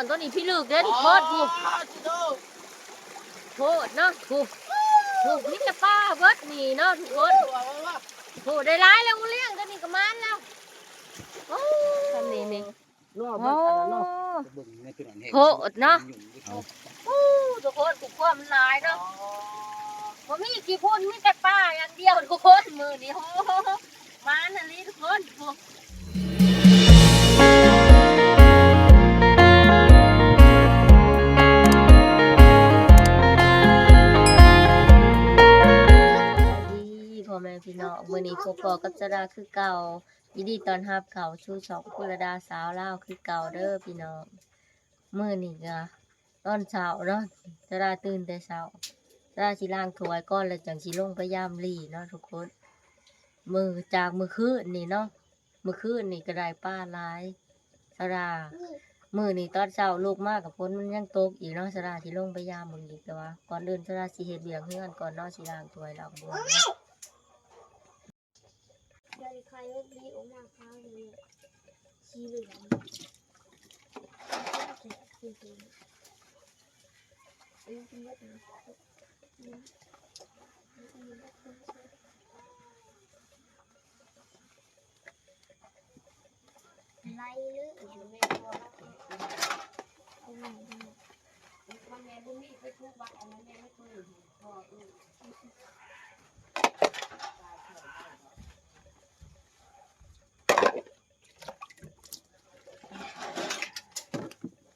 ຕົວນີ້ພິລຶກເດ້ທຸກຄົນ. ໂອ້ ໂພດເນາະ ໂອ້ ໂອ້ ມີແຕ່ປາເບິດນີ້ເນາະທຸກຄົນ. ໂອ້ ໄດ້ຫຼາຍແລ້ວ ງູລ້ຽງຕົວນີ້ກໍມານແລ້ວ. ໂອ້ ສ່ຳນີ້ນີ້ ໂອ້ ເບິ່ງອັນນັ້ນເນາະ ເບິ່ງໃນຕົວນັ້ນແຮງ ໂພດເນາະ. ໂອ້ ທຸກຄົນ ກຸກກົວມັນຫຼາຍເນາະ. ອໍ ບໍ່ມີຂີ້ຝຸ່ນ ມີແຕ່ປາຢ່າງດຽວທຸກຄົນ ມື້ນີ້. ໂອ້ ມານອີ່ຫຼີທຸກຄົນ. ໂອ້ ສະບາຍດີພໍ່ແມ່ພີ່ນ້ອງ ມື້ນີ້ພົບພໍ້ກັບສາວດາຄືເກົ່າ. ຍິນດີຕ້ອນຮັບເຂົ້າສູ່ຊ່ອງປຸລະດາສາວລາວຄືເກົ່າເດີພີ່ນ້ອງ. ມື້ນີ້ກະຕອນເຊົ້າເນາະ ສາວດາຕື່ນແຕ່ເຊົ້າ ສາວດາຊິລ້າງຖ້ວຍກ່ອນ ແລ້ວຈັ່ງຊິລົງໄປຢາມລີເນາະທຸກຄົນ. ມື້ ຈາກມື້ຄືນນີ້ເນາະ ມື້ຄືນນີ້ກະໄດ້ປາຫຼາຍ ສາວດາ. ມື້ນີ້ຕອນເຊົ້າລຸກມາກະຝົນມັນຍັງຕົກອີກເນາະ ສາວດາຊິລົງໄປຢາມເບິ່ງອີກ. ແຕ່ວ່າກ່ອນອື່ນສາວດາຊິເຮັດວຽກເຮືອນກ່ອນເນາະ ຊິລ້າງຖ້ວຍລ້າງບ່ວງເນາະ.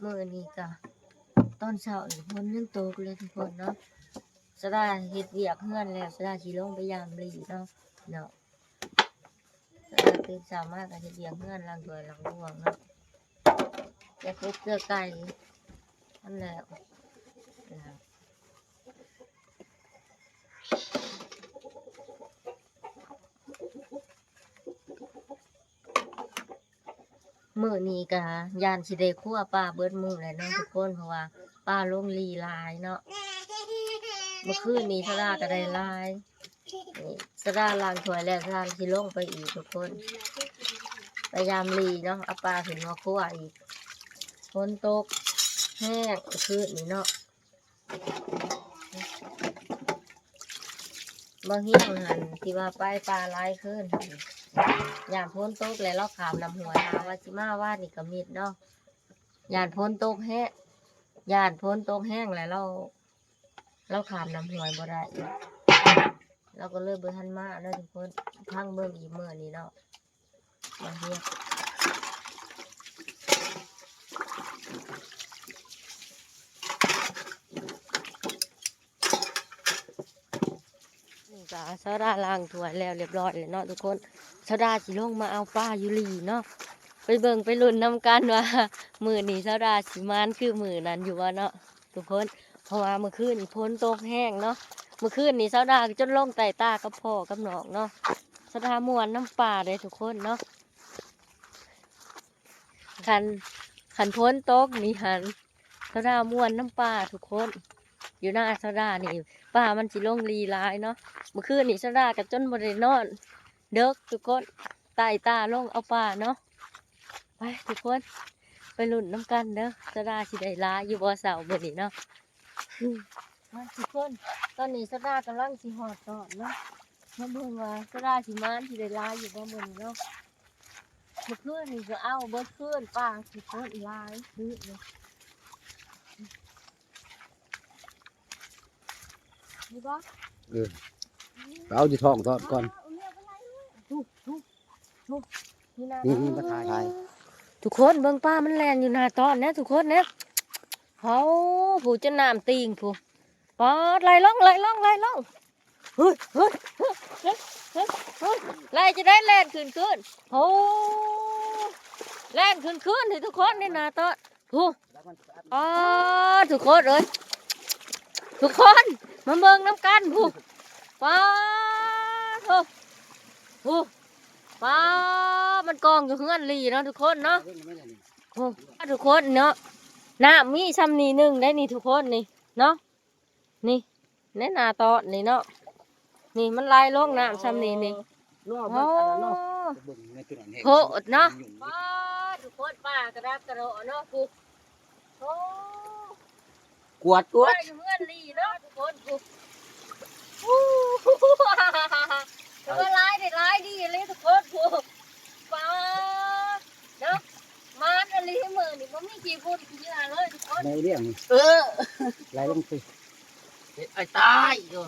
ມື້ນີ້ກະຕອນເຊົ້ານີ້ຝົນຍັງຕົກເລີຍທຸກຄົນເນາະ. ສາວດາເຮັດວຽກເຮືອນແລ້ວ ສາວດາຊິລົງໄປຢາມລີເນາະ ເນາະ. ແຕ່ຕື່ນເຊົ້າມາກະເຮັດວຽກເຮືອນ ລ້າງຖ້ວຍລ້າງບ່ວງເນາະ ເກືອເປັດເກືອໄກ່ຫັ້ນແຫຼະ. ມື້ນີ້ກະຢ້ານຊິໄດ້ຄົວປາເບິດມື້ແຫຼະເນາະທຸກຄົນ ເພາະວ່າປາລົງລີຫຼາຍເນາະ. ມື້ຄືນນີ້ສາວດາກະໄດ້ຫຼາຍ. ນີ້ສາວດາລ້າງຖ້ວຍແລ້ວ ສາວດາຊິລົງໄປອີກທຸກຄົນ ໄປຢາມລີເນາະ ເອົາປາຂຶ້ນມາຄົວອີກ. ຝົນຕົກແຮງຄືນນີ້ເນາະ. ບ່າວຮຽງຫັ້ນ ທີ່ວ່າໄປປາຫຼາຍຄືນຫັ້ນ ຢ້ານຝົນຕົກແລ້ວລາວຂ້າມນ້ຳຫ້ວຍ ຫາວ່າຊິມາວານນີ້ກະມິດເນາະ. ຢ້ານຝົນຕົກແຮງ ຢ້ານຝົນຕົກແຮງແລ້ວລາວ ລາວຂ້າມນ້ຳຫ້ວຍບໍ່ໄດ້ ລາວກະເລີຍບໍ່ທັນມາເນາະທຸກຄົນ. ພັງເບິ່ງອີກມື້ນີ້ເນາະ ມາຮຽກ. ນີ້ກະສາວດາລ້າງຖ້ວຍແລ້ວຮຽບຮ້ອຍແລ້ວເນາະທຸກຄົນ. ສາວດາຊິລົງມາເອົາປາຢູ່ລີເນາະ. ໄປເບິ່ງໄປລຸ້ນນຳກັນວ່າມື້ນີ້ສາວດາຊິໝານຄືມື້ນັ້ນຢູ່ບໍ່ເນາະ ທຸກຄົນ. ເພາະວ່າມື້ຄືນນີ້ຝົນຕົກແຮງເນາະ ມື້ຄືນນີ້ສາວດາຈົນລົງໄຕ່ຕາກັບພໍ່ກັບນ້ອງເນາະ. ສາວດາມ່ວນນຳປາເດ້ທຸກຄົນເນາະ. ຄັນ ຄັນຝົນຕົກນີ້ຫັ້ນ ສາວດາມ່ວນນຳປາທຸກຄົນ. ຢູ່ນາສາວດານີ້ປາມັນຊິລົງລີຫຼາຍເນາະ. ມື້ຄືນນີ້ສາວດາກະຈົນບໍ່ໄດ້ນອນເດິກທຸກຄົນ ໄຕ່ຕາລົງເອົາປາເນາະ. ໄປທຸກຄົນ ໄປລຸ້ນນຳກັນເດີ ສາວດາຊິໄດ້ຫຼາຍຢູ່ບໍ່ເຊົ້າມື້ນີ້ເນາະ. ມາທຸກຄົນ ຕອນນີ້ສາວດາກຳລັງຊິຮອດຕອນເນາະ. ມາເບິ່ງວ່າສາວດາຊິໝານ ຊິໄດ້ຫຼາຍຢູ່ບໍ່ມື້ນີ້ເນາະ. ມື້ຄືນນີ້ກະເອົາເບິດຄືນ ປາຄືຄົນຫຼາຍຄືນ. ນີ້ບໍ່? ເອີ ເອົາຢູ່ທ້ອງທອດກ່ອນ. ນີ້ ນີ້ມາຖ່າຍ ຖ່າຍ ທຸກຄົນເບິ່ງປາມັນແລ່ນຢູ່ໜ້າຕອນແນະ ທຸກຄົນແນະ. ເຮົາ ຜູ້ ຈົນນ້ຳຕີງຜູ້ ປາດ ໄຫຼລົງ ໄຫຼລົງ ໄຫຼລົງ. ເຮີ້ຍ ເຮີ້ຍ ເຮີ້ຍ ເຮີ້ຍ ເຮີ້ຍ ເຮີ້ຍ ໄຫຼຈັ່ງໃດ ແລ່ນຂຶ້ນຄືນ. ໂອ້ ແລ່ນຂຶ້ນຄືນນີ້ທຸກຄົນ ໃນໜ້າຕອນ ຜູ້ ປາດ ທຸກຄົນເອີຍ ທຸກຄົນມາເບິ່ງນຳກັນ ຜູ້ ປາດ ໂທ້ ຜູ້ ປາດ ມັນກອງຢູ່ເຮືອນລີເນາະ ທຸກຄົນເນາະ. ໂອ້ ທຸກຄົນເນາະ ນ້ຳມີຊ່ຳນີ້ໜຶ່ງໄດ໋ນີ້ ທຸກຄົນນີ້ເນາະ. ນີ້ ໃນໜ້າຕອນນີ້ເນາະ ນີ້ມັນໄຫຼລົງນ້ຳຊ່ຳນີ້ນີ້. ໂອ້ ໂພດເນາະ ປາດ ທຸກຄົນ ປາກະດັກກະດໍເນາະ ຜູ້ ກວດ ກວດ ຢູ່ເຮືອນລີເນາະທຸກຄົນ. ໂອ້ ຖືວ່າຫຼາຍ ໄດ້ຫຼາຍດີເລີຍທຸກຄົນ. ໂອ້ ປ້າເນາະ ໝານອີ່ຫຼີມື້ນີ້ ບໍ່ມີຂີ້ຝຸ່ນຂີ້ເຫຍື້ອເລີຍທຸກຄົນ. ໄດ້ເລື່ອງ ເອີ ໄຫຼລົງຊິ ເຮັດອ້າຍຕາຍຢູ່.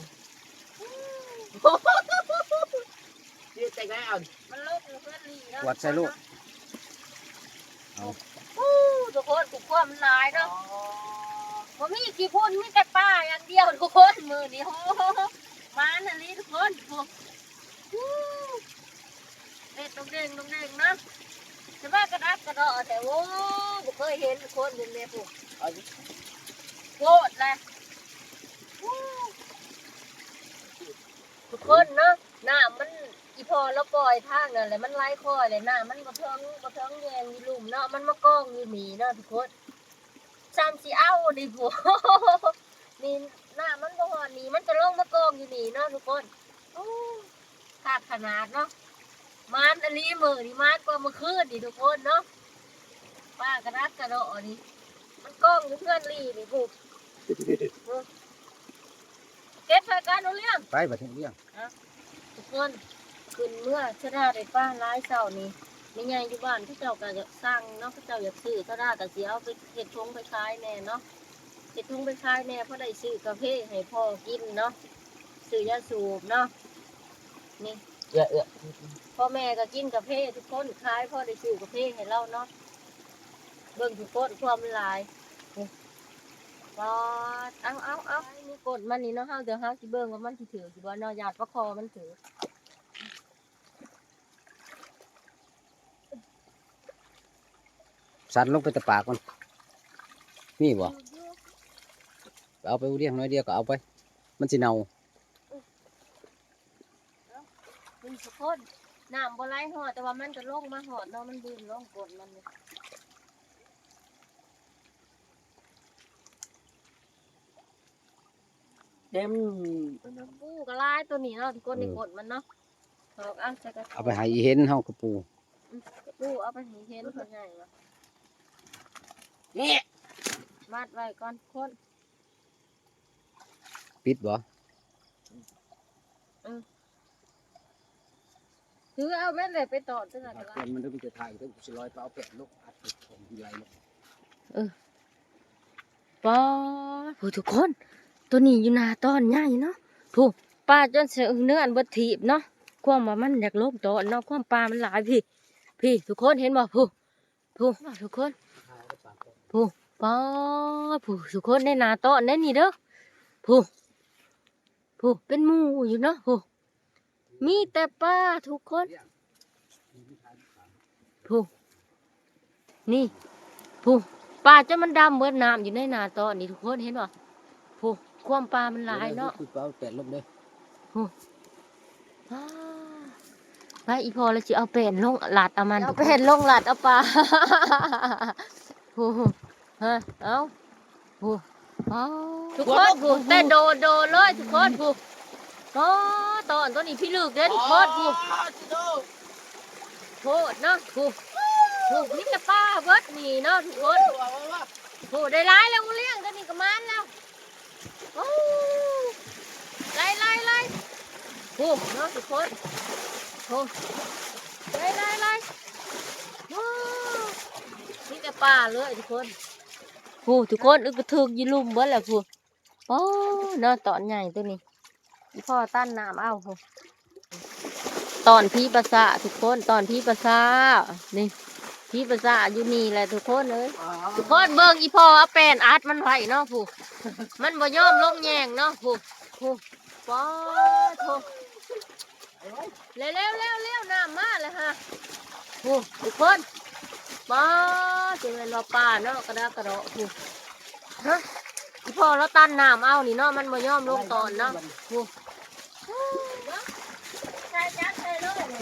ເຮັດຈັ່ງໃດເອົາ ມັນລົງຢູ່ເຮືອນລີເນາະ ກວດໃສ່ໂລດ. ເອົາ ໂອ້ ທຸກຄົນ ຜູ້ຄວາມມັນຫຼາຍເນາະ. ອໍ ບໍ່ມີຂີ້ຝຸ່ນ ມີແຕ່ປາຢ່າງດຽວທຸກຄົນ ມື້ນີ້. ໂອ້ ໝານອີ່ຫຼີທຸກຄົນ. ໂອ້ ໂອ້ ເລັດດົງເດັງ ດົງເດັງເນາະ. ຈະມາກະດັກກະດໍ້ແທ້. ໂອ້ ບໍ່ເຄີຍເຫັນທຸກຄົນ. ເບິ່ງແດ່ພຸ້ນ ໂພດລະ. ໂອ້ ທຸກຄົນເນາະ ນ້ຳມັນ ອີ່ພໍ່ລາວປ່ອຍທາງນັ້ນແຫຼະ ມັນໄຫຼຄ່ອຍແຫຼະ ນ້ຳມັນບໍ່ເຖິງ ບໍ່ເຖິງແຍງຢູ່ລຸ່ມເນາະ ມັນມາກອງຢູ່ນີ້ເນາະທຸກຄົນ. ຊ່ຳຊິເອົານີ້ພຸ້ນ ນີ້ນ້ຳມັນບໍ່ຮອດນີ້ ມັນກະລົງມາກອງຢູ່ນີ້ເນາະທຸກຄົນ. ໂອ້ ຄັກຂະໜາດເນາະ. ໝານອີ່ຫຼີມື້ນີ້ ໝານກວ່າມື້ຄືນນີ້ທຸກຄົນເນາະ. ປາກະດັກກະດໍ້ນີ້ ມັນກອງຢູ່ເຮືອນລີນີ້ພຸ້ນ. ເກັບໃສ່ກັນ ເອົາລ້ຽງ ໄປບັດນີ້ລ້ຽງ. ທຸກຄົນ ຂຶ້ນເມືອ ສະດາໄດ້ປາຫຼາຍເຊົ້ານີ້ ແມ່ໃຫຍ່ຢູ່ບ້ານເຂົາເຈົ້າກະຢາກສັ່ງເນາະ ເຂົາເຈົ້າຢາກຊື້ ສະດາກະຊິເອົາໄປເຮັດຖົງໄປຂາຍແດ່ເນາະ ເຮັດຖົງໄປຂາຍແດ່ ພໍໄດ້ຊື້ກາເຟໃຫ້ພໍ່ກິນເນາະ ຊື້ຢາສູບເນາະ. ນີ້ ເອື້ອ ເອື້ອ ພໍ່ແມ່ກະກິນກາເຟທຸກຄົນ ຂາຍພໍໄດ້ຊື້ກາເຟໃຫ້ລາວເນາະ. ເບິ່ງທຸກຄົນ ຄວາມມັນຫຼາຍ. ໂອ້ ປາດ ເອົາ ເອົາ ເອົາ ນີ້ກົ້ນມັນນີ້ເນາະ ເຮົາ ດຽວເຮົາຊິເບິ່ງວ່າມັນຊິຖືກຢູ່ບໍ່ເນາະ ຢ້ານປາຄໍມັນຖືກ. ສັນລົງໄປແຕ່ປາກມັນ ມີບໍ່? ເອົາໄປ ບໍ່ລ້ຽງ ໜ້ອຍດຽວກະເອົາໄປ ມັນຊິເນົ່າ. ເບິ່ງທຸກຄົນ ນ້ຳບໍ່ໄຫຼຮອດ ແຕ່ວ່າມັນກະລົງມາຮອດເນາະ ມັນດື່ມລົງກົ້ນມັນນີ້. ເຕັມອັນນັ້ນ ປູກະຫຼາຍໂຕນີ້ເນາະທຸກຄົນ. ເອີ ໃນກົ້ນມັນເນາະ ເອົາ ເອົາໃສ່ກະ ເອົາໄປໃຫ້ອີ່ເຫັນເຮົາກະປູ ອືມ ກະປູເອົາໄປໃຫ້ເຫັນ ເພິ່ນໃຫຍ່ວ່າ ນີ້ ມັດໄວ້ກ່ອນທຸກຄົນ. ປິດບໍ່? ເອີ ຖືເອົາແມ່ນແຫຼະ ໄປຕອດຈັ່ງໃດກະໄດ້ ມັນມີແຕ່ຖ່າຍ ຊິລອຍໄປເອົາແປນລົງ ອັດຂອງທີ່ໄຫຼລົງ. ເອີ ປາດ ຜູ້ທຸກຄົນ ໂຕນີ້ຢູ່ໜ້າຕອນໃຫຍ່ເນາະ ຜູ້ ປາດຈົນສະເໜືອນເບິດທີບເນາະ ຄວາມວ່າມັນຢາກລົງຕອນເນາະ ຄວາມປາມັນຫຼາຍ. ພີ້ ພີ້ ທຸກຄົນເຫັນບໍ່? ຜູ້ ຜູ້ ທຸກຄົນ ຜູ້ ປາດ ຜູ້ ທຸກຄົນ ໃນໜ້າຕອນໃນນີ້ເດີ ຜູ້ ຜູ້ ເປັນໝູ່ຢູ່ເນາະ ຜູ້ ມີແຕ່ປາທຸກຄົນ ຜູ້ ນີ້ ຜູ້ ປາຈົນມັນດຳເບິດ ນ້ຳຢູ່ໃນໜ້າຕອນນີ້ ທຸກຄົນເຫັນບໍ່? ຜູ້ ຄວາມປາມັນຫຼາຍເນາະ ຄືເອົາແປນລົງເດີ ຜູ້ ປາ ໄປ ອີ່ພໍ່ລະຊິເອົາແປນລົງ ລາດເອົາມັນ ເອົາແປນລົງ ລາດເອົາປາ ຜູ້ ຮະ ເອົາ ຜູ້ ປາ ທຸກຄົນ ຜູ້ ແຕ່ໂດດໆເລີຍທຸກຄົນ ຜູ້ ປາ ຕອນໂຕນີ້ພິລຶກເດ້ທຸກຄົນ ຜູ້ ໂພດເນາະ ຜູ້ ຜູ້ ມີແຕ່ປາເບິດນີ້ເນາະທຸກຄົນ ຜູ້ ໄດ້ຫຼາຍແລ້ວ ບໍ່ລ້ຽງ ໂຕນີ້ກະໝານແລ້ວ ໂອ້ ໄລ່ໆໆ ຜູ້ເນາະທຸກຄົນ ຜູ້ ໄລ່ໆໆ ໂອ້ ມີແຕ່ປາເລີຍທຸກຄົນ ຜູ້ ທຸກຄົນ ອຶກກະທຶກຢູ່ລຸ່ມເບິດແລ້ວ ຜູ້ ໂອ້ ເນາະ ຕອນໃຫຍ່ໂຕນີ້ ອີ່ພໍ່ຕັນນ້ຳເອົາ ຜູ້ ຕອນຜີປາສາທຸກຄົນ ຕອນຜີປາສາ ນີ້ ຜີປາສາຢູ່ນີ້ແຫຼະທຸກຄົນເອີຍ ທຸກຄົນເບິ່ງ ອີ່ພໍ່ເອົາແປນອັດມັນໄວ້ເນາະ ຜູ້ ມັນບໍ່ຍອມລົງແຍງເນາະ ຜູ້ ຜູ້ ປາໂທ ເລັວໆໆໆ ນ້ຳມາແລ້ວຮະ ຜູ້ ທຸກຄົນ ປາ ຊິແມ່ນວ່າປາເນາະ ກະດາກະເດາະ ຜູ້ ຮະ ອີ່ພໍ່ລາວຕັນນ້ຳເອົານີ້ເນາະ ມັນບໍ່ຍອມລົງຕອນເນາະ ຜູ້ ໃສ່ຈັກໃສ່ເລີຍ ມັ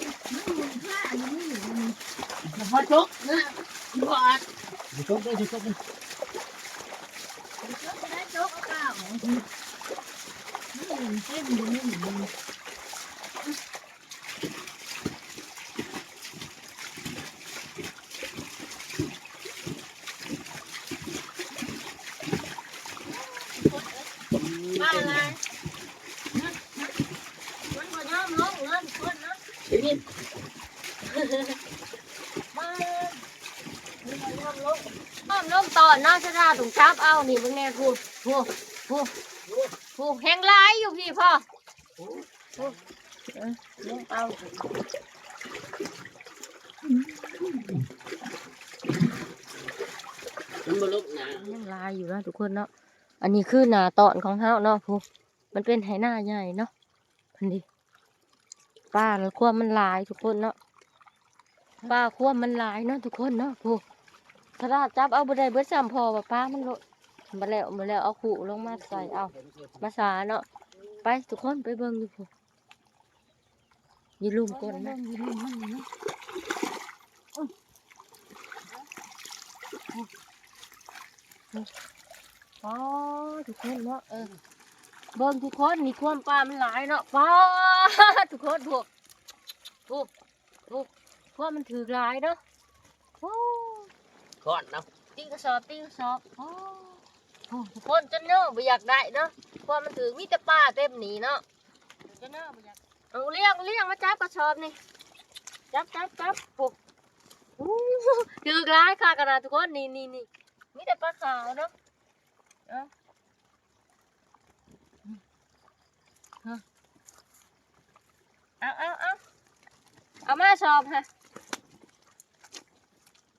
ນໝູນຂ້າຢູ່ນີ້ ບໍ່ຈົກນະ ບໍ່ອັດ ບໍ່ຈົກເດີ ບໍ່ຈົກເດີ ບໍ່ຈົກກໍໄດ້ ຈົກເອົາເປົ່າ ມັນເຕັມຢູ່ນີ້. ປາຫຼາຍ ມັນບໍ່ຍອມລົງເນາະທຸກຄົນເນາະ ຍອມລົງ ຍອມລົງຕອນເນາະ ຊະດາຕ້ອງຈັບເອົານີ້ ເບິ່ງແດ່ ຜູ້ ຜູ້ ຜູ້ ຜູ້ ແຮງຫຼາຍຢູ່ພີ້ພໍ່ ຜູ້ ເອີ ລົງເອົາ ມັນບໍ່ລົງນາ ຍັງຫຼາຍຢູ່ເນາະທຸກຄົນເນາະ ອັນນີ້ຄືໜ້າຕອນຂອງເຮົາເນາະ ຜູ້ ມັນເປັນໄຮ່ນາໃຫຍ່ເນາະ ຫັ້ນເດ ປາລະຄວາມມັນຫຼາຍທຸກຄົນເນາະ ປາຄວາມມັນຫຼາຍເນາະທຸກຄົນເນາະ ຜູ້ ສະດາຈັບເອົາບໍ່ໄດ້ເບິດຊ້ຳ ເພາະວ່າປາມັນໂລດ ບໍ່ແລ້ວ ບໍ່ແລ້ວ ເອົາຄຸລົງມາໃສ່ ເອົາມາສາເນາະ ໄປທຸກຄົນໄປເບິ່ງຢູ່ພຸ້ນ ຢູ່ລຸ່ມກົ້ນນະ ຢູ່ລຸ່ມມັນນີ້ນະ ອໍ ທຸກຄົນເນາະ ເອີ ເບິ່ງທຸກຄົນ ນີ້ຄວາມປາມັນຫຼາຍເນາະ ປ້າ ທຸກຄົນ ຜູ້ ຜູ້ ຜູ້ ຄວາມມັນຖືກຫຼາຍເນາະ ໂອ້ ຄ້ອນເນາະ ຕີກະສອບ ຕີກະສອບ ໂອ້ ຜູ້ ທຸກຄົນ ຈົນເນີບໍ່ຢາກໄດ້ເນາະ ຄວາມມັນຖືກ ມີແຕ່ປາເຕັມນີ້ເນາະ ຈົນເນີບໍ່ຢາກ ເອົາ ລ້ຽງ ລ້ຽງ ມາຈັບກະສອບນີ້ ຈັບ ຈັບ ຈັບ ໂອ້ ໂອ້ ຖືກຫຼາຍຄັກຂະໜາດທຸກຄົນ ນີ້ ນີ້ ນີ້ ມີແຕ່ປາຂາວເນາະ ເອົາ ເອົາ ເອົາ ເອົາ ເອົາມາສອບຫະ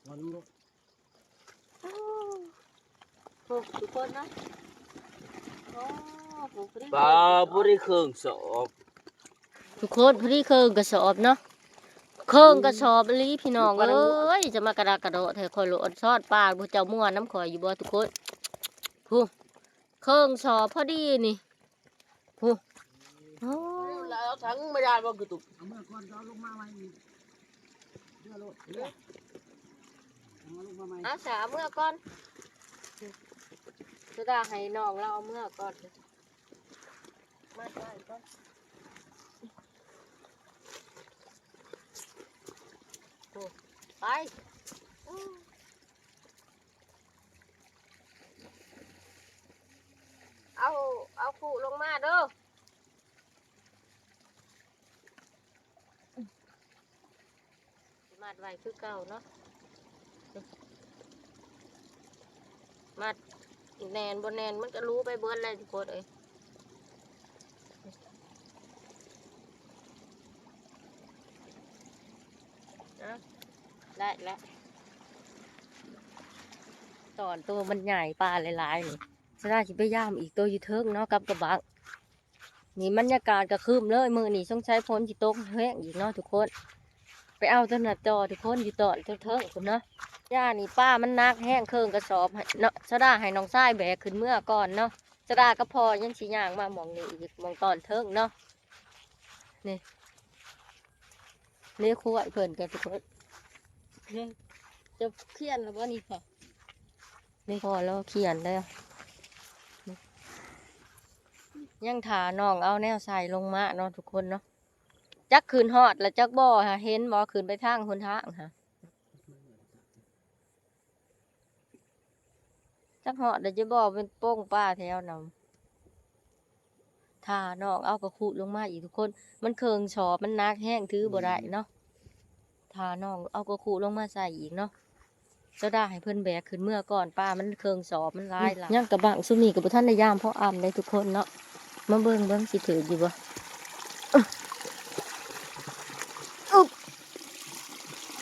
ໂອ້ ໂອ້ ທຸກຄົນເນາະ ໂອ້ ຜູ້ ພໍດີ ປາ ພໍດີເຄິ່ງສອບ ທຸກຄົນ ພໍດີເຄິ່ງກະສອບເນາະ ເຄິ່ງກະສອບອີ່ຫຼີພີ່ນ້ອງເອີຍ ຈະມາກະດາກະເດາະແທ້ ຂ້ອຍໂລດຊອດປາ ເຈົ້າມ່ວນນຳຂ້ອຍຢູ່ບໍ່ທຸກຄົນ ຜູ້ ເຄິ່ງສອບພໍດີນີ້ ຜູ້ ໂອ້ ແລ້ວເອົາຖັງມາຢາຍບໍ່ກະຕຸກ ເອົາເມືອກ່ອນ ເອົາລົງມາໃໝ່ ເມືອໂລດ ເອົາລົງມາໃໝ່ ເອົາສາເມືອກ່ອນ ສຸດາໃຫ້ນ້ອງລາວເອົາເມືອກ່ອນ ມາໃສ່ກ່ອນ ໂອ້ ໄປ ເອົາ ເອົາຄຸລົງມາເດີ ມັດໄວ້ຄືເກົ່າເນາະ ມັດແໜ້ນບໍ່ແໜ້ນມັນກະຫຼຸໄປເບິດແຫຼະທຸກຄົນເອີຍ ເອົາ ໄດ້ລະ ຕອນໂຕມັນໃຫຍ່ ປາຫຼາຍໆນີ້ ສະດາຊິໄປຢາມອີກໂຕຢູ່ເທິງເນາະ ກັບກະບັງ ນີ້ບັນຍາກາດກະຄຶ້ມເລີຍ ມື້ນີ້ສົງໄສຝົນຊິຕົກແຮງອີກເນາະທຸກຄົນ ໄປເອົາໂຕນັ້ນຕໍ່ທຸກຄົນ ຢູ່ຕອນເທິງໆພຸ້ນເນາະ ຢ່ານີ້ປາມັນໜັກແຮງ ເຄິ່ງກະສອບເນາະ ສະດາໃຫ້ນ້ອງຊາຍແບກຂຶ້ນເມືອກ່ອນເນາະ ສະດາກັບພໍ່ຍັງຊິຍ່າງມາໝ່ອງນີ້ອີກ ໝ່ອງຕອນເທິງເນາະ ນີ້ ນີ້ຄວາຍເພິ່ນກະທຸກຄົນ ເຈົ້າຂຽນແລ້ວບໍ່ນີ້ພໍ່ ນີ້ພໍ່ລາວຂຽນແລ້ວ ຍັງຖ້ານ້ອງເອົາແນວໃສ່ລົງມາເນາະທຸກຄົນເນາະ ຈັກຂຶ້ນຮອດລະຈັກບໍ່ຫາ ເຫັນບໍ່ ຂຶ້ນໄປທາງຫົນທາງຫາ ຈັກຮອດແລ້ວຈະບໍ່ ເປັນໂປ່ງປ່າແຖວນຳ ຖ້ານ້ອງເອົາກະຄຸລົງມາອີກທຸກຄົນ ມັນເຄິ່ງສອບ ມັນໜັກແຮງ ຖືບໍ່ໄດ້ເນາະ ຖ້ານ້ອງເອົາກະຄຸລົງມາໃສ່ອີກເນາະ ສະດາໃຫ້ເພິ່ນແບກຂຶ້ນເມືອກ່ອນ ປາມັນເຄິ່ງສອບ ມັນຫຼາຍ ຍັງກະບັງຊຸມນີ້ກະບໍ່ທັນໄດ້ຢາມພໍອຳໄດ໋ທຸກຄົນເນາະ ມາເບິ່ງເບິ່ງຊິຖືກຢູ່ບໍ່ ອຶບ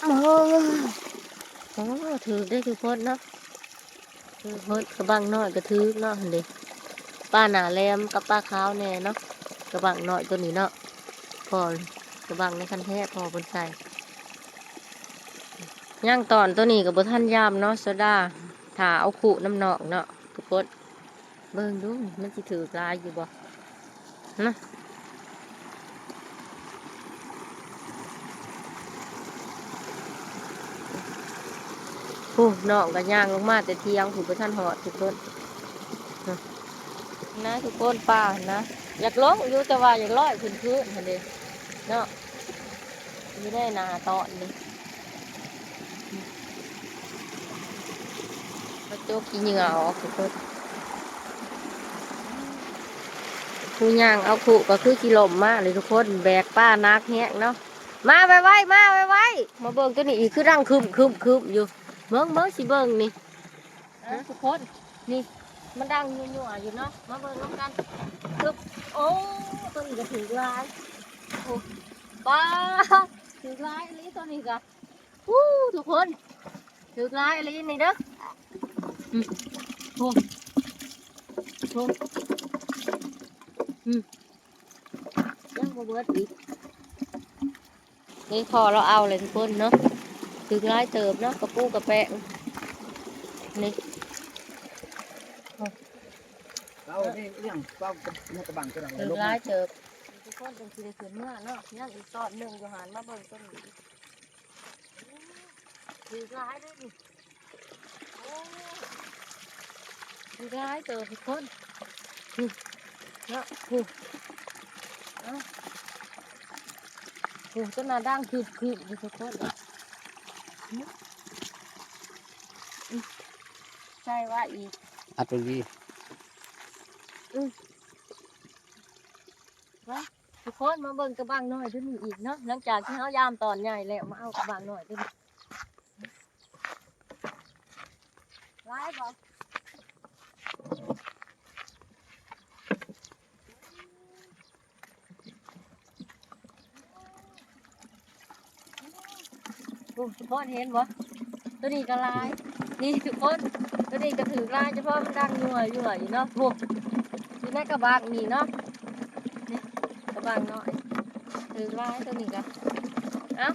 ໂອ້ ໂອ້ ຖືກໄດ໋ທຸກຄົນເນາະ ຖືກເບິດ ກະບັງນ້ອຍກະຖືກເນາະ ຫັ້ນເດ ປາໜ້າແຫຼມກັບປາຂາວແດ່ເນາະ ກະບັງນ້ອຍໂຕນີ້ເນາະ ພໍກະບັງໃນຄັນແທ້ ພໍເພິ່ນໃສ່ ຍັງຕອນໂຕນີ້ກະບໍ່ທັນຢາມເນາະ ໂຊດາ ຖ້າເອົາຄຸນຳນ້ອງເນາະ ທຸກຄົນ ເບິ່ງດູ ມັນຊິຖືກຫຼາຍຢູ່ບໍ່ ນະ ຜູ້ ນ້ອງກະຍ່າງລົງມາແຕ່ຖຽງ ຜູ້ ບໍ່ທັນຮອດທຸກຄົນ ນະ ທຸກຄົນ ປາຫັ້ນນະ ຢາກລົງຢູ່ ແຕ່ວ່າຢາກລອຍຂຶ້ນພື້ນຫັ້ນເດ ເນາະ ຢູ່ໃນໜ້າຕອນນີ້ ມາຈົກຂີ້ເຫຍື້ອອອກທຸກຄົນ ຜູ້ຍ່າງເອົາຄຸກໍຄືຊິລົ້ມມາເລີຍທຸກຄົນ ແບກປາໜັກແຮງເນາະ. ມາໄວໆ ມາໄວໆ ມາເບິ່ງຕົວນີ້ອີກ ຄືດັງຄຶມໆໆຢູ່. ເບິ່ງໆ ຊິເບິ່ງນີ້ ອ່ະ ທຸກຄົນ ນີ້ ມັນດັງຍົວໆຢູ່ເນາະ ມາເບິ່ງນຳກັນ. ຄຶບ ໂອ້ ຕົວນີ້ກໍຖືກຫຼາຍ. ໂອ້ ປາ ຖືກຫຼາຍອີ່ຫຼີຕົວນີ້ກໍ. ໂອ້ ທຸກຄົນ ຖືກຫຼາຍອີ່ຫຼີນີ້ເດີ. ອືມ ໂອ້ ໂອ້ ອືມ ຍັງບໍ່ເບິດອີກ. ນີ້ພໍ່ລາວເອົາເລີຍທຸກຄົນເນາະ ຖືກຫຼາຍເຕີບເນາະ ກະປູກະແປງນີ້. ເອົານີ້ ອີຫຍັງ ເອົາກະບັງຕົວນັ້ນ ຖືກຫຼາຍເຕີບ ທຸກຄົນ ຈັ່ງຊິໄດ້ຂຶ້ນເມືອເນາະ. ຍັງອີກຕອນໜຶ່ງຢູ່ຫັ້ນ ມາເບິ່ງຕົວນີ້ ຖືກຫຼາຍເດ້ນີ້. ໂອ້ ຖືກຫຼາຍເຕີບທຸກຄົນ ເນາະ. ໂອ້ ເອົາ ໂອ້ ຕົວໜ້າດັງຄຶບໆຢູ່ທຸກຄົນ. ໃສ່ວ່າອີກ ອັດໄວ້ດີ ອື ມາ ທຸກຄົນ ມາເບິ່ງກະບັງນ້ອຍຕົວນີ້ອີກເນາະ. ຫຼັງຈາກທີ່ເຮົາຢາມຕອນໃຫຍ່ແລ້ວ ມາເອົາກະບັງນ້ອຍຕົວນີ້ ຫຼາຍບໍ່? ໂອ້ ທຸກຄົນເຫັນບໍ່? ຕົວນີ້ກໍຫຼາຍ ນີ້ທຸກຄົນ ຕົວນີ້ກໍຖືກຫຼາຍ ສະເພາະມັນດັງຍົວໆຢູ່ເນາະ. ໂອ້ ຢູ່ໃນກະບັງນີ້ເນາະ ນີ້ກະບັງນ້ອຍ ຖືກຫຼາຍຕົວນີ້ກໍ. ເອົ້າ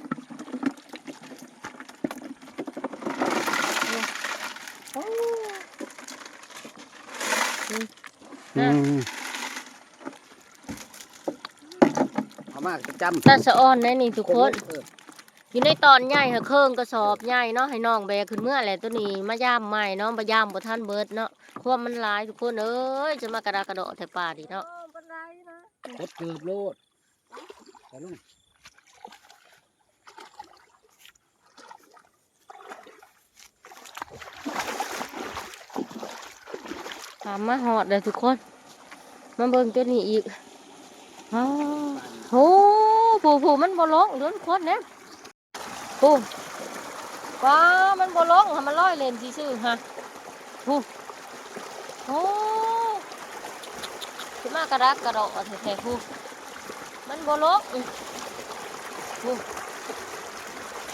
ໂອ້ ອືມ ອືມ ເອົາມາປະຈຳ ຕາສະອອນໄດ໋ນີ້ທຸກຄົນ. ເອີ ຢູ່ໃນຕອນໃຫຍ່ຫາເຄິ່ງກະສອບໃຫຍ່ເນາະ ໃຫ້ນ້ອງແບກຂຶ້ນເມືອແຫຼະ. ຕົວນີ້ມາຢາມໃໝ່ເນາະ ມາຢາມບໍ່ທັນເບິດເນາະ ຄວາມມັນຫຼາຍທຸກຄົນເອີຍ. ຈະມາກະດາກະເດາະແທ້ປານີ້ເນາະ ກົດເກີບໂລດ ໄປລົງ. ຕາມມາຮອດແລ້ວທຸກຄົນ ມາເບິ່ງຕົວນີ້ອີກ. ອ້າ ໂອ້ ຜູ້ໆ ມັນບໍ່ລົງເດີທຸກຄົນເດ້ ຜູ້ ປ້າ ມັນບໍ່ລົງຫາ ມັນລອຍເລ່ນຊື່ໆຫາ ຜູ້ ໂອ້ ຊິມາກະດາກະເດາະແທ້ໆ ຜູ້ ມັນບໍ່ລົງ ຜູ້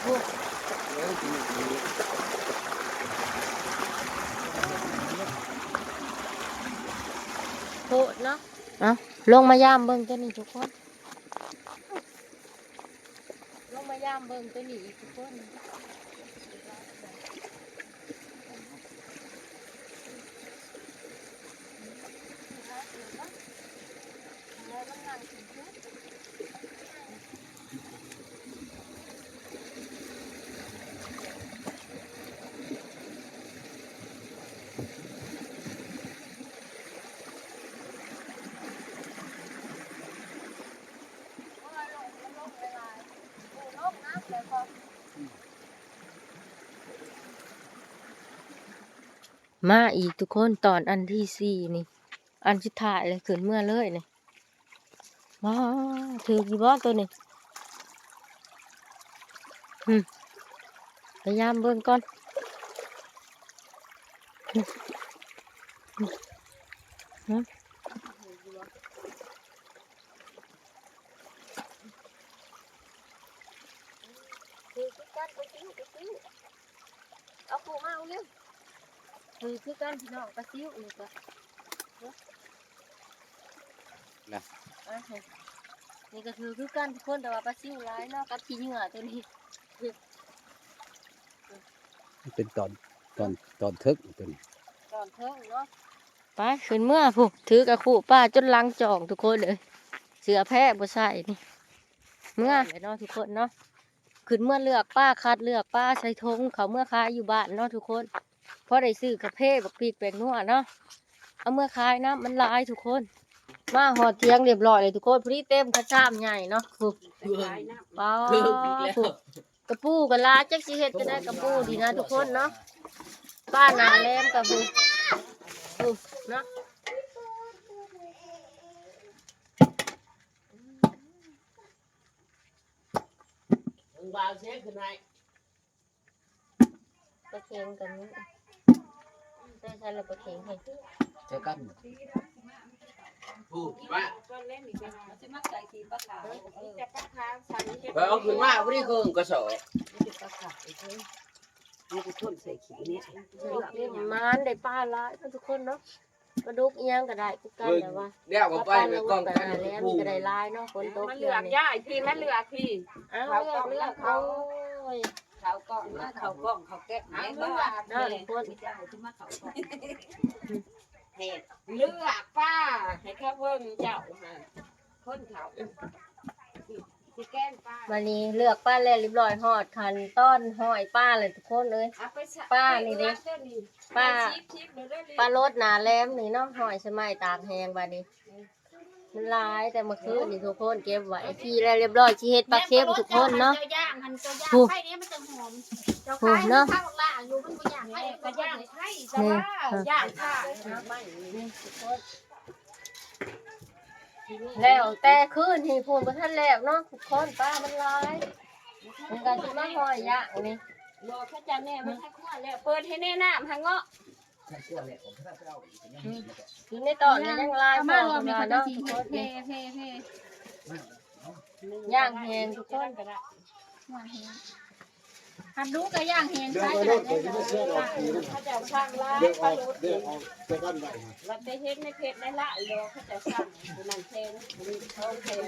ຜູ້ ໂພດເນາະ. ເອົ້າ ລົງມາຢາມເບິ່ງຕົວນີ້ທຸກຄົນ ລົງມາຢາມເບິ່ງຕົວນີ້ອີກທຸກຄົນ. ມາອີກທຸກຄົນ ຕອນອັນທີສີ່ນີ້ ອັນສຸດທ້າຍເລີຍ ຂຶ້ນເມືອເລີຍນີ້. ວ້າ ຖືກຢູ່ບໍ່ຕົວນີ້? ຫຶ ພະຍາຍາມເບິ່ງກ່ອນ ຫຶ ຫຶ ຫຶ ຖືກຄືກັນ ໄປຕິວ ໄປຕິວ ເອົາປູມາເອົາເລັວ. ຖືກຄືກັນພີ່ນ້ອງ ປາຊິວນີ້ກໍ ນະ ອ່າ ນີ້ກໍຖືກຄືກັນທຸກຄົນ ແຕ່ວ່າປາຊິວຫຼາຍເນາະ ກັບຂີ້ເຫຍື້ອຕົວນີ້ ມັນເປັນຕອນ ຕອນ ຕອນເທິງຕົວນີ້ ຕອນເທິງເນາະ. ໄປ ຂຶ້ນເມືອພຸ້ນ ຖືກະຄຸປາຈົນຫຼັງຈ່ອງທຸກຄົນເອີຍ ເສື້ອແພະບໍ່ໃສ່ນີ້ ເມືອແລ້ວເນາະທຸກຄົນເນາະ. ຂຶ້ນເມືອເລືອກປາ ຄັດເລືອກປາໃສ່ຖົງ ເຂົ້າເມືອຂາຍຢູ່ບ້ານເນາະທຸກຄົນ ພໍໄດ້ຊື້ກາເຟ ບັກພິກ ແປ້ງນົວເນາະ ເອົາເມືອຂາຍນຳ ມັນຫຼາຍທຸກຄົນ. ມາຮອດຖຽງຮຽບຮ້ອຍແລ້ວທຸກຄົນ ພໍດີເຕັມຄັນຊາມໃຫຍ່ເນາະ ພຸ້ນ ປາ ເພີ່ມອີກແລ້ວ ພຸ້ນ ກະປູກະຫຼາຍ ຈັກຊິເຮັດຈັ່ງໃດກະປູນີ້ນະທຸກຄົນເນາະ ປາໜ້າແຫຼມກະພຸ້ນ ພຸ້ນເນາະ. ບ່າວເຊຂຶ້ນໃຫ້ ປາເຄັງກັນ ໄດ້ຊັ້ນລະປາເຄັງເຮີ້ຍ ເຈີກັນ ຜູ້ວ່າ ຊິມາໃສ່ຂີ້ປາຂາວ ເອີ ໄປເອົາຂຶ້ນມາ ຜູ້ນີ້ເຄິ່ງກະສອບ ມີແຕ່ປາຂາວເອີຍ ມີແຕ່ຄົນໃສ່ຂີ້ນີ້ ມັນໄດ້ປາຫຼາຍເນາະທຸກຄົນເນາະ. ປາດຸກອີ່ຫຍັງກໍໄດ້ຄືກັນແຫຼະວ່າ ແລ້ວກໍໄປ ໄປກ້ອງກັນ ແລ້ວນີ້ກໍໄດ້ຫຼາຍເນາະ ຝົນຕົກ ມາເລືອກ ເທື່ອນີ້ ຍາຍ ພີ່ມາເລືອກ ພີ່ ເອົາ ເລືອກ ເລືອກ ເອົາ ໂອ້ຍ ເຂົ້າກ້ອງ ມາເຂົ້າກ້ອງ ເຂົ້າແກ້ມ ເອົາ ເລືອກ ເນາະ ທຸກຄົນ ເລືອກປ້າ ໃຫ້ເຂົາເບິ່ງເຈົ້າຫັ້ນ ຄົນເຖົ້າ ຊິແກງປາ ບາດນີ້ເລືອກປາແລ້ວຮຽບຮ້ອຍ ຮອດຂັ້ນຕອນຫ້ອຍປາແລ້ວທຸກຄົນເອີຍ ເອົາໄປ ປານີ້ເດ້ ປາ ປາໂລດໜ້າແຫຼມນີ້ເນາະ ຫ້ອຍສະໄໝຕາກແຫ້ງ ບາດນີ້ ມັນຫຼາຍແຕ່ເມື່ອຄືນນີ້ທຸກຄົນ ເກັບໄວ້ ທີ່ແລ້ວຮຽບຮ້ອຍ ຊິເຮັດປາເຄັມທຸກຄົນເນາະ ເຈົ້າຍ່າງຫັ້ນ ເຈົ້າຍ່າງໄຟນີ້ມັນຈະຫອມ ເຈົ້າຂາຍເນາະ ເຂົາລາຢູ່ ມັນບໍ່ຍ່າງໄຟ ເຂົາຍ່າງໄຟ ເຈົ້າວ່າຍ່າງຂ້າ ແລ້ວແຕ່ຄືນນີ້ພຸ້ນ ບໍ່ທັນແລ້ວເນາະທຸກຄົນ ປາມັນຫຼາຍ ມັນກໍຊິມາຫ້ອຍຢາກນີ້ ບໍ່ ເຂົາເຈົ້າແນ່ ມັນຄັກຫົວແລ້ວ ເປີດໃຫ້ແນ່ ນ້ຳຫາເງາະ ອືມ ຢູ່ໃນຕອນນີ້ຍັງຫຼາຍ ເອົາມາລວມນີ້ ເຂົາເຈົ້າຊິເທ ເທ ເທ ຍ່າງແຫ້ງທຸກຄົນ ຍ່າງແຫ້ງ ຄັນດູກໍຍ່າງແຫ້ງ ເດີນໄປໂລດ ຂ້ອຍຊິມາເຊື່ອດອກ ເຂົາເຈົ້າສັ່ງຫຼາຍ ເດີນອອກ ເດີນອອກແຕ່ບ້ານໄວ້ ວ່າແຕ່ເຮັດໃນເພຈໃນລາຍດອກ ເຂົາເຈົ້າສັ່ງຜູ້ນັ້ນແພງ ຜູ້ນີ້ສອງແພງ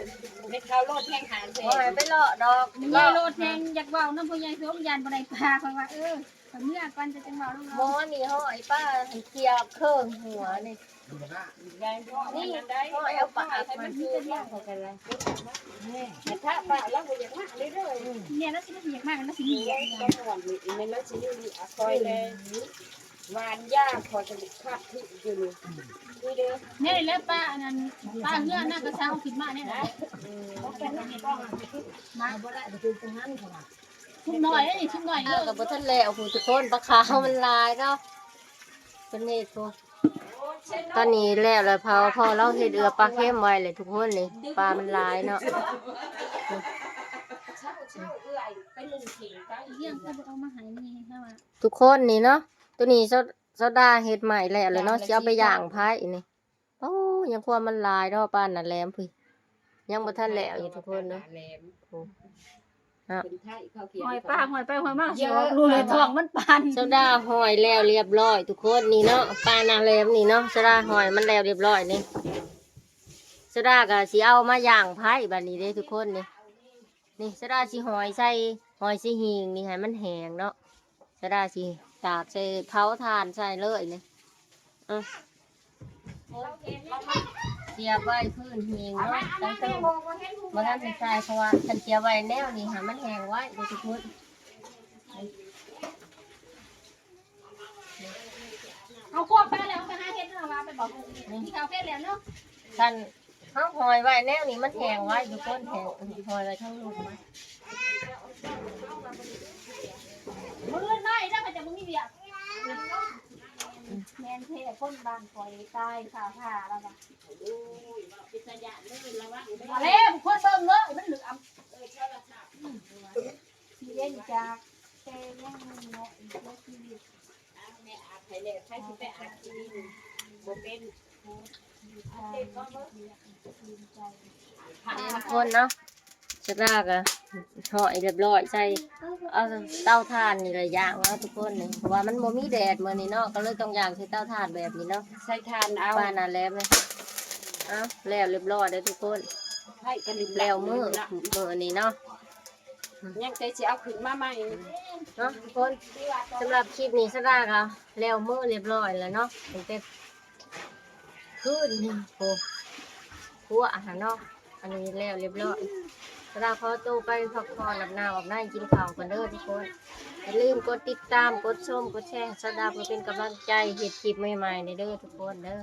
ແມ່ນເຂົາໂລດແຮງຫານແພງ ບໍ່ໃຫ້ໄປເລາະດອກ ແມ່ນໃຫຍ່ໂລດແຮງ ຢາກເວົ້ານຳຜູ້ໃຫຍ່ສົມ ຢ້ານບໍ່ໄດ້ປາ ຂ້ອຍວ່າ ເອີ ຂ້ອຍເມືອກ່ອນ ຈະຈັ່ງເວົ້ານຳລາວ ໝໍນີ້ເຮົາໄອ້ປ້າໃຫ້ເກຍເຄິ່ງຫົວນີ້ ນີ້ເຮົາເອົາປາກມັນ ເຂົາກໍລະ ແມ່ນ ຖ້າປາກລາວບໍ່ຢາກມາເລີຍເດີ ແມ່ນລາວຊິບໍ່ຢາກມາ ລາວຊິມີ ໂອ້ຍ ຕາມ່ວນນີ້ ແມ່ນລາວຊິມີ ອາ ຄອຍແລ ຫວານຢາ ຂ້ອຍກໍຄັກທີ່ຢູ່ນີ້ ນີ້ເດີ ນີ້ແຫຼະປາອັນນັ້ນ ປາເຮືອນນະກະເຊົາຂຶ້ນມານີ້ນະ ມາ ບໍ່ໄດ້ ບໍ່ເປັນຈັ່ງນັ້ນ ຊຸມນ້ອຍເດ້ນີ້ ຊຸມນ້ອຍ ເອີ ກໍບໍ່ທັນແລ້ວພຸ້ນທຸກຄົນ ປາຂາວມັນຫຼາຍເນາະ ເພິ່ນເຮັດພຸ້ນ ຕອນນີ້ແລ້ວລະ ເພາະ ເພາະລາວເຮັດເອືອປາເຄັມໄວ້ແຫຼະທຸກຄົນນີ້ ປາມັນຫຼາຍເນາະ ທຸກຄົນນີ້ເນາະ ໂຕນີ້ເຊົາ ເຊົາດາເຮັດໃໝ່ແລ້ວລະເນາະ ຊິເອົາໄປຍ່າງໄຟນີ້ ໂອ້ ຍັງຄວາມມັນຫຼາຍເນາະ ປາໜ້າແຫຼມພຸ້ນ ຍັງບໍ່ທັນແລ້ວຢູ່ທຸກຄົນເນາະ ໂອ້ ເນາະ ຫ້ອຍປາກ ຫ້ອຍໄປຫ້ອຍມາ ຊິອອກລູກໃຫ້ທ້ອງມັນປານ ເຈົ້າດາຫ້ອຍແລ້ວຮຽບຮ້ອຍທຸກຄົນນີ້ເນາະ ປາໜ້າແຫຼມນີ້ເນາະ ເຈົ້າດາຫ້ອຍມັນແລ້ວຮຽບຮ້ອຍນີ້ ເຈົ້າດາກໍຊິເອົາມາຍ່າງໄຟບາດນີ້ເດ້ທຸກຄົນນີ້ ນີ້ ສະດາຊິຫ້ອຍໃສ່ ຫ້ອຍໃສ່ຫີງນີ້ໃຫ້ມັນແຫ້ງເນາະ ສະດາຊິຕາກໃສ່ເຜົາຖ່ານໃສ່ເລີຍນີ້ ເອີ ສຽບໄວ້ພື້ນຫີງເນາະ ຕັ້ງແຕ່ບໍ່ທັນໄດ້ໃສ່ ເພາະວ່າຄັນສຽບໄວ້ແນວນີ້ໃຫ້ມັນແຫ້ງໄວເດີທຸກຄົນ. ເຮົາຄວບໄປແລ້ວ ເຮົາໄປຫາເຮັດເນາະ ວ່າໄປບອກ ກິນເຂົ້າເພດແລ້ວເນາະ ຄັນເຮົາຫ້ອຍໄວ້ແນວນີ້ມັນແຫ້ງໄວທຸກຄົນ ແຫ້ງ ຫ້ອຍໄວ້ທາງລຸ່ມໄວ້ ມື້ອື່ນມາອີກເດີ ຂ້ອຍຈະບໍ່ມີວຽກ ແມ່ນແທ້ ຄົນບ້ານຂ້ອຍຕາຍຄາທ່າແລ້ວວ່າ ໂອ້ຍ ເວົ້າເປັນຕາຢ້ານເດີ ລະວັງເດີ ມາແລ້ວ ຄົນເບິ່ງເດີ ມັນເຫຼືອມ ເອີ ໂທລະສັບ ອືມ ຊິເວັ້ນຈາກແຕ່ຍັງໜຸ່ມເນາະ ເສຍຊີວິດ ແມ່ອັດໃຫ້ແລ້ວ ໃຜຊິໄປອັດທີ່ດິນ ບໍ່ເປັນ ເອົາເຕັມມາເບິ່ງ ທຸກຄົນເນາະ ສະດາກໍຫ້ອຍຮຽບຮ້ອຍ ໃສ່ ເອົາເຕົາຖ່ານນີ້ລະຍ່າງເນາະທຸກຄົນນີ້ ເພາະວ່າມັນບໍ່ມີແດດມື້ນີ້ເນາະ ກໍເລີຍຕ້ອງຍ່າງໃສ່ເຕົາຖ່ານແບບນີ້ເນາະ ໃສ່ຖ່ານເອົາ ປານນັ້ນແຫຼະ ເອົາ ແລ້ວຮຽບຮ້ອຍເດີທຸກຄົນ ໃຫ້ກັນ ແລ້ວມື້ ມື້ນີ້ເນາະ ຍັງແຕ່ຊິເອົາຂຶ້ນມາໃໝ່ເນາະທຸກຄົນ. ສຳລັບຄລິບນີ້ ສາລາກໍແລ້ວມື້ຮຽບຮ້ອຍແລ້ວເນາະ ຕັ້ງແຕ່ຄືນນີ້ ໂອ້ ຄົວຫັ້ນເນາະ ອັນນີ້ແລ້ວຮຽບຮ້ອຍ. ສາລາຂໍໂຕໄປພັກຜ່ອນ ອາບນ້ຳອາບໃນ ກິນເຂົ້າກ່ອນເດີທຸກຄົນ. ຢ່າລືມກົດຕິດຕາມ ກົດຊົມ ກົດແຊໃຫ້ສາລາ ເພື່ອເປັນກຳລັງໃຈເຮັດຄລິບໃໝ່ໆ ແດ່ເດີທຸກຄົນເດີ.